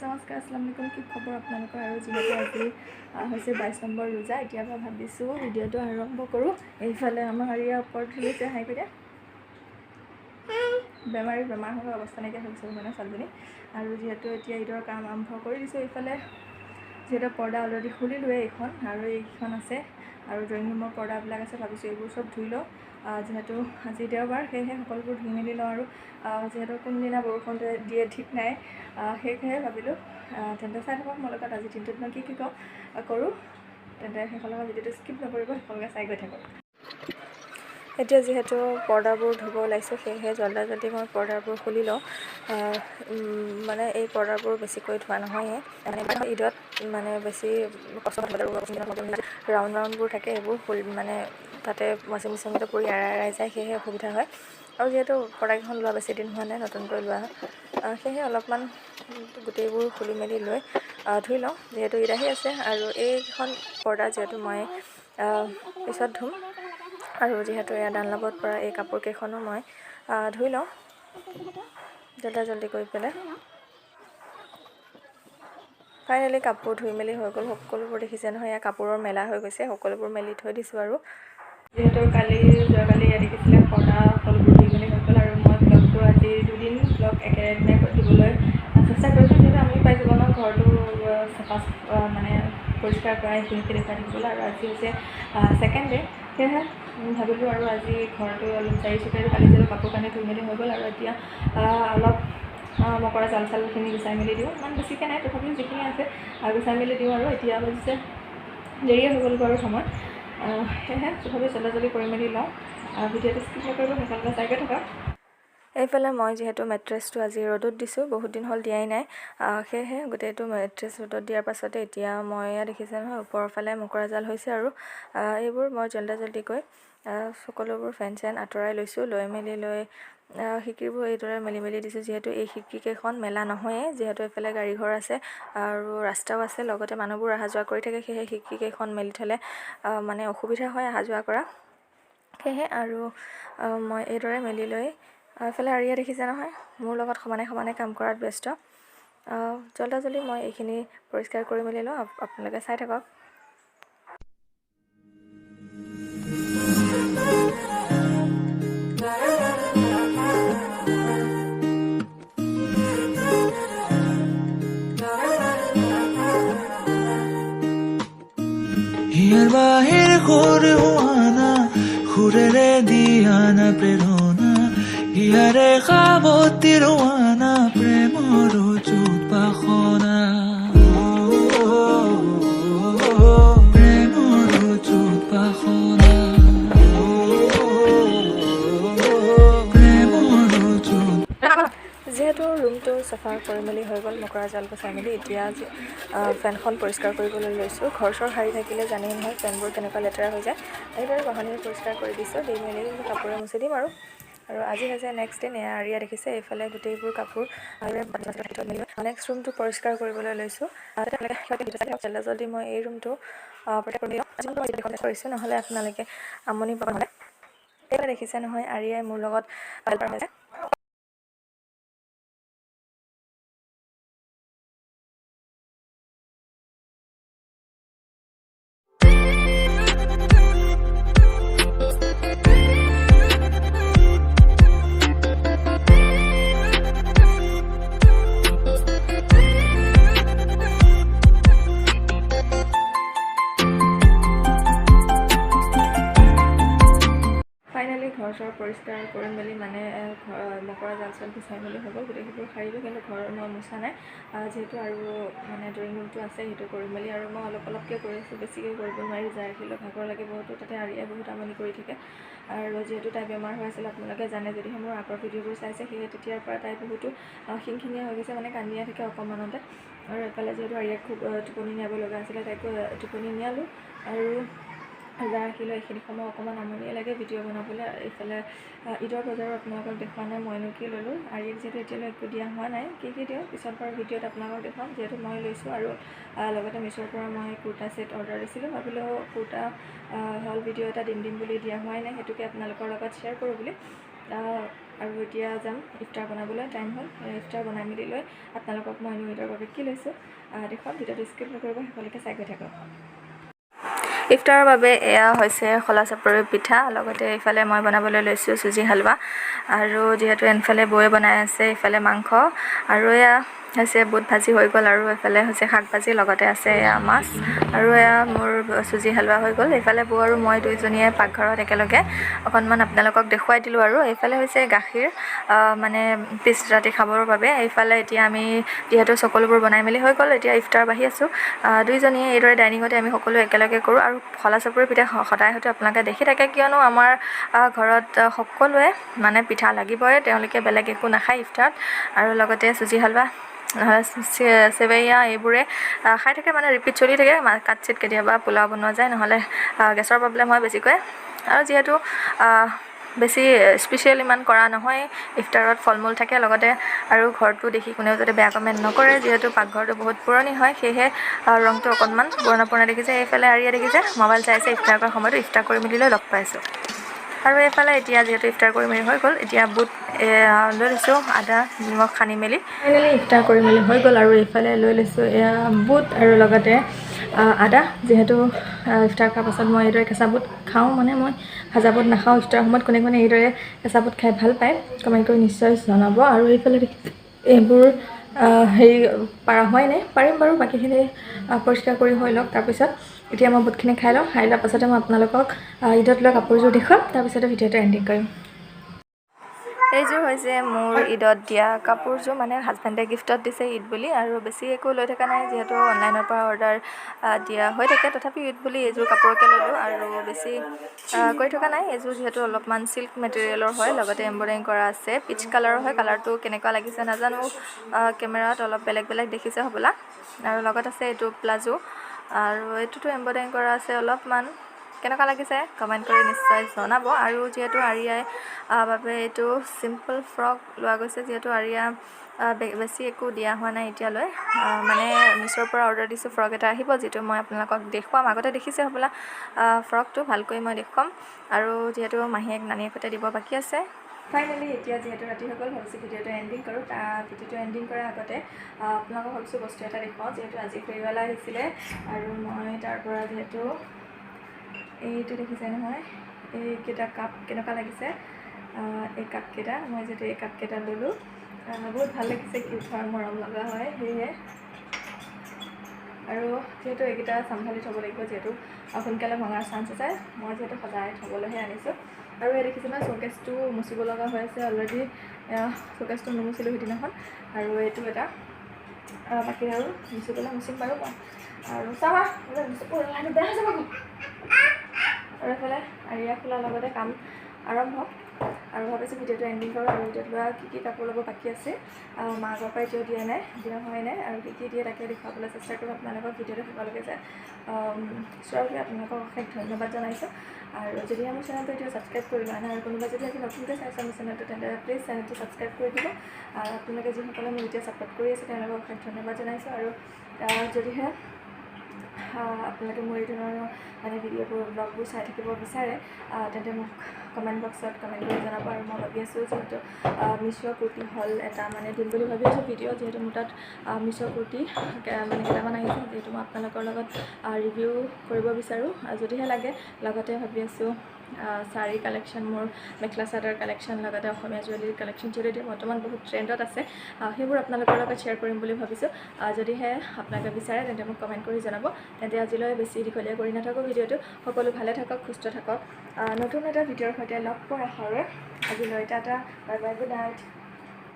নমস্কাৰ, আসসালামু আলাইকুম। কি খবৰ আপোনালোকৰ? আৰু যিহেতু আজি হৈছে 22 নম্বৰ ৰোজা, এতিয়াৰ পৰা ভাবিছোঁ ভিডিঅ'টো আৰম্ভ কৰোঁ। এইফালে আমাৰ আৰিয়া ওপৰত ধৰিছে, হাই কৰি বেমাৰী বেমাৰ হৈ অৱস্থা নাইকিয়া হৈ গৈছে মানে ছোৱালীজনী। আৰু যিহেতু এতিয়া ঈদৰ কাম আৰম্ভ কৰি দিছোঁ, এইফালে যিহেতু পৰ্দা অলৰেডি খুলিলোৱে এইখন আৰু এইখন আছে আৰু ড্ৰয়িং ৰুমৰ পৰ্দাবিলাক আছে, ভাবিছোঁ এইবোৰ চব ধুই লওঁ। যিহেতু আজি দেওবাৰ, সেয়েহে সকলোবোৰ ধুই মেলি লওঁ। আৰু যিহেতু কোনদিনা বৰষুণ দিয়ে ঠিক নাই, সেয়েহে ভাবিলোঁ তেন্তে চাই থাকক মোৰ লগত আজি দিনটোত মই কি কি কৰোঁ। তেন্তে শেষলৈকে ভিডিঅ'টো স্কিপ নকৰিব, শেষলৈকে চাই গৈ থাকক। এতিয়া যিহেতু পৰ্দাবোৰ ধুব ওলাইছোঁ, সেয়েহে জল্দা জল্দি মই পৰ্দাবোৰ খুলি লওঁ। মানে এই পৰ্দাবোৰ বেছিকৈ ধোৱা নহয়ে, মানে ঈদত মানে বেছি কষ্ট ৰাউণ্ড ৰাউণ্ডবোৰ থাকে, এইবোৰ মানে তাতে ৱাশ্বিং মেচিনতে পৰি এৰাই এৰাই যায়, সেয়েহে অসুবিধা হয়। আৰু যিহেতু পৰ্দাকেইখন লোৱা বেছি দিন হোৱা নাই, নতুনকৈ লোৱা, সেয়েহে অলপমান গোটেইবোৰ খুলি মেলি লৈ ধুই লওঁ, যিহেতু ঈদ আহি আছে। আৰু এইকেইখন পৰ্দা যিহেতু মই পিছত ধুম, আৰু যিহেতু এয়া ডানলপত পৰা এই কাপোৰকেইখনো মই ধুই লওঁ জল্দা জল্দি কৰি পেলাই। ফাইনেলি কাপোৰ ধুই মেলি হৈ গ'ল। সকলোবোৰ দেখিছে নহয়, এয়া কাপোৰৰ মেলা হৈ গৈছে, সকলোবোৰ মেলি থৈ দিছোঁ। আৰু যিহেতু কালি যোৱাকালি ইয়াত দেখিছিলে পৰ্দা সকলোবোৰ ধুই মেলি হৈ গ'ল। আৰু মই ব্লগটো আজি দুদিন ব্লগ একেদিনাই দিবলৈ চেষ্টা কৰিছোঁ, যিহেতু আমি পাই যাব ন ঘৰটো চাফা মানে পৰিষ্কাৰ কৰা এইখিনিকে দেখুৱাই থাকিবলৈ। আৰু আজি হৈছে ছেকেণ্ড ডে, সেয়েহে ভাবিলোঁ আৰু আজি ঘৰটো অলপ জাৰি চুকাই কালি যিহেতু কাপোৰ কানি ধুই মেলি হৈ গ'ল। আৰু এতিয়া অলপ মকৰা জাল চালখিনি গুচাই মেলি দিওঁ, ইমান বেছিকৈ নাই তথাপিও যিখিনি আছে গুচাই মেলি দিওঁ। আৰু এতিয়া বাজিছে দেৰিয়ে হৈ গ'ল বাৰু সময়, সেয়েহে তথাপিও জল্দি জল্দি কৰি মেলি লওঁ। ভিডিঅ'টো স্কিপ নকৰিব, শেষলৈকে চাই গৈ থাকক। এইফালে মই যিহেতু মেট্ৰেছটো আজি ৰ'দত দিছোঁ, বহুত দিন হ'ল দিয়াই নাই, সেয়েহে গোটেইটো মেট্ৰেছ ৰ'দত দিয়াৰ পাছতে এতিয়া মই এয়া দেখিছে নহয় ওপৰৰ ফালে মকৰা জাল হৈছে। আৰু এইবোৰ মই জল্দা জল্দিকৈ সকলোবোৰ ফেন চেন আঁতৰাই লৈছোঁ, লৈ মেলি লৈ খিৰিকীবোৰ এইদৰে মেলি মেলি দিছোঁ। যিহেতু এই খিৰিকীকেইখন মেলা নহয়েই, যিহেতু এইফালে গাড়ী ঘৰ আছে আৰু ৰাস্তাও আছে, লগতে মানুহবোৰ অহা যোৱা কৰি থাকে, সেয়েহে খিৰিকীকেইখন মেলি থ'লে মানে অসুবিধা হয় অহা যোৱা কৰা, সেয়েহে আৰু মই এইদৰে মেলি লৈ এইফালে আৰিয়া দেখিছে নহয় মোৰ লগত সমানে সমানে কাম কৰাত ব্যস্ত। জল্দা জল্দি মই এইখিনি পৰিষ্কাৰ কৰি মেলি লওঁ, আপোনালোকে চাই থাকক। হিয়াৰ বাহিৰ সুৰ হোৱানা, সুৰেৰে দিয়ানা প্ৰেৰণা, হিয়াৰে সাৱতি ৰোৱানা প্ৰেমৰ অযুত বাসনা, প্ৰেমৰ অযুত বাসনা, প্ৰেমৰ অযুত। যিহেতু ৰুমটো চাফা কৰি মেলি হৈ গ'ল, মকৰা জাল গুচাই মেলি এতিয়া ফেনখন পৰিষ্কাৰ কৰিবলৈ লৈছোঁ। ঘৰ চৰ সাৰি থাকিলে জানেই নহয় ফেনবোৰ কেনেকুৱা লেতেৰা হৈ যায়, এইদৰে বাহনিৰে পৰিষ্কাৰ কৰি দিছোঁ, দি মেলি কাপোৰে মুচি দিম। আৰু আৰু আজি হৈছে নেক্সট দিন। এয়া আৰিয়া দেখিছে এইফালে গোটেইবোৰ কাপোৰ নেক্সট ৰুমটো পৰিষ্কাৰ কৰিবলৈ লৈছোঁ। জল্দি জল্দি মই এই ৰুমটো কৰিছোঁ, নহ'লে আপোনালোকে আমনি পাব। নহ'লে এইফালে দেখিছে নহয় আৰিয়াই মোৰ লগত হৈছে। ফাইনেলি ঘৰ চৰ পৰিষ্কাৰ কৰি মেলি মানে মকৰা জাল চাল গুচাই মেলি হৈ গ'ল, গোটেইবোৰ সাৰিলোঁ, কিন্তু ঘৰ মই মোচা নাই যিহেতু। আৰু মানে ড্ৰয়িং ৰুমটো আছে, সেইটো কৰি মেলি আৰু মই অলপ অলপকৈ কৰি আছোঁ, বেছিকৈ কৰিব নোৱাৰি, যাই ৰাখিলেও ভাগৰ লাগে বহুতো, তাতে আৰিয়াই বহুত আমনি কৰি থাকে। আৰু যিহেতু তাই বেমাৰ হৈ আছিল আপোনালোকে জানে, যদিহে মোৰ আগৰ ভিডিঅ'বোৰ চাইছে, সেয়ে তেতিয়াৰ পৰা তাই বহুতো খিংখিঙীয়া হৈ গৈছে, মানে কান্দিয়ে থাকে অকণমানতে। আৰু এফালে যিহেতু আৰিয়াক খুব টোপনি নিয়াব লগা আছিলে, তাইকো টোপনি নিয়ালোঁ। আৰু ৰোজা ৰাখিলেও এইখিনি সময় অকণমান আমনিয়ে লাগে ভিডিঅ' বনাবলৈ। এইফালে ঈদৰ বজাৰো আপোনালোকক দেখুওৱা নাই, মইনো কি ল'লোঁ। আৰিয়াক যিহেতু এতিয়ালৈ একো দিয়া হোৱা নাই, কি কি দিওঁ পিছত বাৰু ভিডিঅ'ত আপোনালোকক দেখুৱাম, যিহেতু মই লৈছোঁ। আৰু লগতে মিছ'ৰ পৰা মই কুৰ্তা ছেট অৰ্ডাৰ দিছিলোঁ, ভাবিলোঁ কুৰ্তা হল ভিডিঅ' এটা দিম দিম বুলি দিয়া হোৱাই নাই, সেইটোকে আপোনালোকৰ লগত শ্বেয়াৰ কৰোঁ বুলি। আৰু এতিয়া যাম ইফতাৰ বনাবলৈ, টাইম হ'ল। ইফতাৰ বনাই মেলি লৈ আপোনালোকক মই এনেও ঈদৰ বাবে কি লৈছোঁ দেখুৱাম। ভিডিঅ'টো স্কিপ নকৰিব, শেষলৈকে চাই গৈ থাকক। ইফতাৰৰ বাবে এয়া হৈছে খোলা চাপৰিৰ পিঠা, লগতে ইফালে মই বনাবলৈ লৈছোঁ চুজি হালোৱা। আৰু যিহেতু এনফালে বৌয়ে বনাই আছে ইফালে মাংস, আৰু এয়া হৈছে বুট ভাজি হৈ গ'ল, আৰু এইফালে হৈছে শাক ভাজি, লগতে আছে এয়া মাছ, আৰু এয়া মোৰ চুজি হালোৱা হৈ গ'ল। এইফালে বৌ আৰু মই দুইজনীয়ে পাকঘৰত একেলগে অকণমান আপোনালোকক দেখুৱাই দিলোঁ। আৰু এইফালে হৈছে গাখীৰ, মানে পিছ ৰাতি খাবৰ বাবে। এইফালে এতিয়া আমি যিহেতু সকলোবোৰ বনাই মেলি হৈ গ'ল, এতিয়া ইফতাৰ বাঢ়ি আছোঁ দুইজনীয়ে। এইদৰে ডাইনিঙতে আমি সকলো একেলগে কৰোঁ। আৰু খোলা চাপৰি পিঠা সদায় হয়তো আপোনালোকে দেখি থাকে, কিয়নো আমাৰ ঘৰত সকলোৱে মানে পিঠা লাগিবই, তেওঁলোকে বেলেগ একো নাখায় ইফতাৰত। আৰু লগতে চুজি হালোৱা নহ'লে চেৱেইয়া এইবোৰে খাই থাকে, মানে ৰিপিট চলি থাকে। কাটচিত কেতিয়াবা পোলাও বনোৱা যায়, নহ'লে গেছৰ প্ৰব্লেম হয় বেছিকৈ। আৰু যিহেতু বেছি স্পেচিয়েল ইমান কৰা নহয় ইফতাৰত, ফল মূল থাকে লগতে। আৰু ঘৰটো দেখি কোনেও যাতে বেয়া কমেণ্ট নকৰে, যিহেতু পাকঘৰটো বহুত পুৰণি হয়, সেয়েহে ৰংটো অকণমান পুৰণা পুৰণা দেখিছে। এইফালে আৰিয়া দেখিছে মোবাইল চাই আছে ইফতাৰ কৰাৰ সময়তো। ইফতাৰ কৰি মেলি লৈ লগ পাইছোঁ। আৰু এইফালে এতিয়া যিহেতু ইফতাৰ কৰি মেলি হৈ গ'ল, এতিয়া বুট লৈ লৈছোঁ আদা নিমখ সানি মেলি। ফাইনেলি ইফতাৰ কৰি মেলি হৈ গ'ল, আৰু এইফালে লৈ লৈছোঁ এয়া বুট আৰু লগতে আদা। যিহেতু ইফতাৰ খোৱাৰ পাছত মই এইদৰে কেঁচা বুট খাওঁ, মানে মই ভাজা বুট নাখাওঁ ইফতাৰৰ সময়ত। কোনে কোনে এইদৰে কেঁচা বুট খাই ভাল পায়, কমেণ্ট কৰি নিশ্চয় জনাব। আৰু এইফালে এইবোৰ হেৰি পাৰা হোৱাই নাই, পাৰিম বাৰু, বাকীখিনি পৰিষ্কাৰ কৰি হৈ লওক। তাৰপিছত এতিয়া মই বুটখিনি খাই লওঁ। খাই লোৱাৰ পাছতে মই আপোনালোকক ঈদত লোৱা কাপোৰযোৰ দেখুৱাম, তাৰপিছতে ভিডিঅ'টো এণ্ডিং কৰিম। এইযোৰ হৈছে মোৰ ঈদত দিয়া কাপোৰযোৰ, মানে হাজবেণ্ডে গিফ্টত দিছে ঈদ বুলি। আৰু বেছি একো লৈ থকা নাই, যিহেতু অনলাইনৰ পৰা অৰ্ডাৰ দিয়া হৈ থাকে। তথাপিও ঈদ বুলি এইযোৰ কাপোৰকে ল'লোঁ আৰু বেছি কৰি থকা নাই। এইযোৰ যিহেতু অলপমান চিল্ক মেটেৰিয়েলৰ হয়, লগতে এম্ব্ৰইডাৰিং কৰা আছে, পিচ কালাৰৰ হয়। কালাৰটো কেনেকুৱা লাগিছে নাজানো, কেমেৰাত অলপ বেলেগ বেলেগ দেখিছে হ'বলা। আৰু লগত আছে এইটো প্লাজো, আৰু এইটোতো এম্ব্ৰইডাৰিং কৰা আছে অলপমান। কেনেকুৱা লাগিছে কমেণ্ট কৰি নিশ্চয় জনাব। আৰু যিহেতু আৰিয়াই বাবে এইটো চিম্পল ফ্ৰক লোৱা গৈছে, যিহেতু আৰিয়া বেছি একো দিয়া হোৱা নাই এতিয়ালৈ, মানে মিছ'ৰ পৰা অৰ্ডাৰ দিছোঁ, ফ্ৰক এটা আহিব, যিটো মই আপোনালোকক দেখুৱাম। আগতে দেখিছে হ'বলা, ফ্ৰকটো ভালকৈ মই দেখুৱাম। আৰু যিহেতু মাহীয়েক নানীয়েকহঁতে দিব বাকী আছে। ফাইনেলি এতিয়া যিহেতু ৰাতি হৈ গ'ল, ভাবিছোঁ ভিডিঅ'টো এণ্ডিং কৰোঁ। তাৰ ভিডিঅ'টো এণ্ডিং কৰাৰ আগতে আপোনালোকক ভাবিছোঁ বস্তু এটা দেখুৱাওঁ। যিহেতু আজি ফেৰীৱালা আহিছিলে, আৰু মই তাৰ পৰা যিহেতু এইটো দেখিছে নহয়, এইকেইটা কাপ কেনেকুৱা লাগিছে? এই কাপকেইটা মই যিহেতু এই কাপকেইটা ল'লোঁ, বহুত ভাল লাগিছে, কিউট হয়, মৰম লগা হয় সেয়েহে। আৰু যিহেতু এইকেইটা চম্ভালি থ'ব লাগিব, যিহেতু সোনকালে ভঙাৰ চান্স আছে, মই যিহেতু সজাই থ'বলৈহে আনিছোঁ। আৰু এই দেখিছে নহয়, শ্ব'কেছটো মুচিব লগা হৈ আছে অলৰেডি, শ্ব'কেছটো নুমুচিলোঁ সিদিনাখন। আৰু এইটো এটা বাকী আৰু মুচিবলৈ মুচিম বাৰু মই। আৰু চাবা, বেয়া হৈ যাব। আৰু এইফালে আৰিয়া খোলাৰ লগতে কাম আৰম্ভ। আৰু ভাবিছোঁ ভিডিঅ'টো এণ্ডিং কৰোঁ। আৰু ভিডিঅ'ত লোৱা কি কি কাপোৰ ল'ব বাকী আছে, মা আগৰ পৰা এতিয়াও দিয়া নাই, দিয়া হোৱাই নাই, আৰু কি কি দিয়ে তাকে দেখুৱাবলৈ চেষ্টা কৰিম আপোনালোকক। ভিডিঅ'টো শেষলৈকে যায় চোৱাৰ বাবে আপোনালোকক অশেষ ধন্যবাদ জনাইছোঁ। আৰু যদি মোৰ চেনেলটো এতিয়াও ছাবস্ক্ৰাইব কৰি লোৱা নাই, আৰু কোনোবা যদি আজি নতুনকৈ চাইছে মোৰ চেনেলটো, তেন্তে প্লিজ চেনেলটো ছাবস্ক্ৰাইব কৰি দিব। আৰু আপোনালোকে যিসকলে মোক এতিয়া ছাপোৰ্ট কৰি আছে, তেওঁলোকক অশেষ ধন্যবাদ জনাইছোঁ। আৰু যদিহে আপোনালোকে মোৰ এই ধৰণৰ মানে ভিডিঅ'বোৰ, ব্লগবোৰ চাই থাকিব বিচাৰে, তেন্তে মোক কমেণ্ট বক্সত কমেণ্ট কৰি জনাব। আৰু মই ভাবি আছোঁ, যিহেতু মিছ' কুৰ্তি হল এটা মানে দিম বুলি ভাবি আছোঁ ভিডিঅ', যিহেতু মোৰ তাত মিছ' কুৰ্তি মানে কেইটামান আহিছে, যিহেতু মই আপোনালোকৰ লগত ৰিভিউ কৰিব বিচাৰোঁ যদিহে লাগে। লগতে ভাবি আছোঁ শাৰী কালেকশ্যন, মোৰ মেখেলা চাদৰ কালেকশ্যন, লগতে অসমীয়া জুৱেলাৰী কালেকশ্যন, যিহেতু এতিয়া বৰ্তমান বহুত ট্ৰেণ্ডত আছে, সেইবোৰ আপোনালোকৰ লগত শ্বেয়াৰ কৰিম বুলি ভাবিছোঁ। যদিহে আপোনালোকে বিচাৰে, তেন্তে মোক কমেণ্ট কৰি জনাব। তেন্তে আজিলৈ বেছি দীঘলীয়া কৰি নাথাকোঁ ভিডিঅ'টো। সকলো ভালে থাকক, সুস্থ থাকক। নতুন এটা ভিডিঅ'ৰ সৈতে লগ পোৱাৰ আশাৰে আজিলৈ tata, bye bye, good night.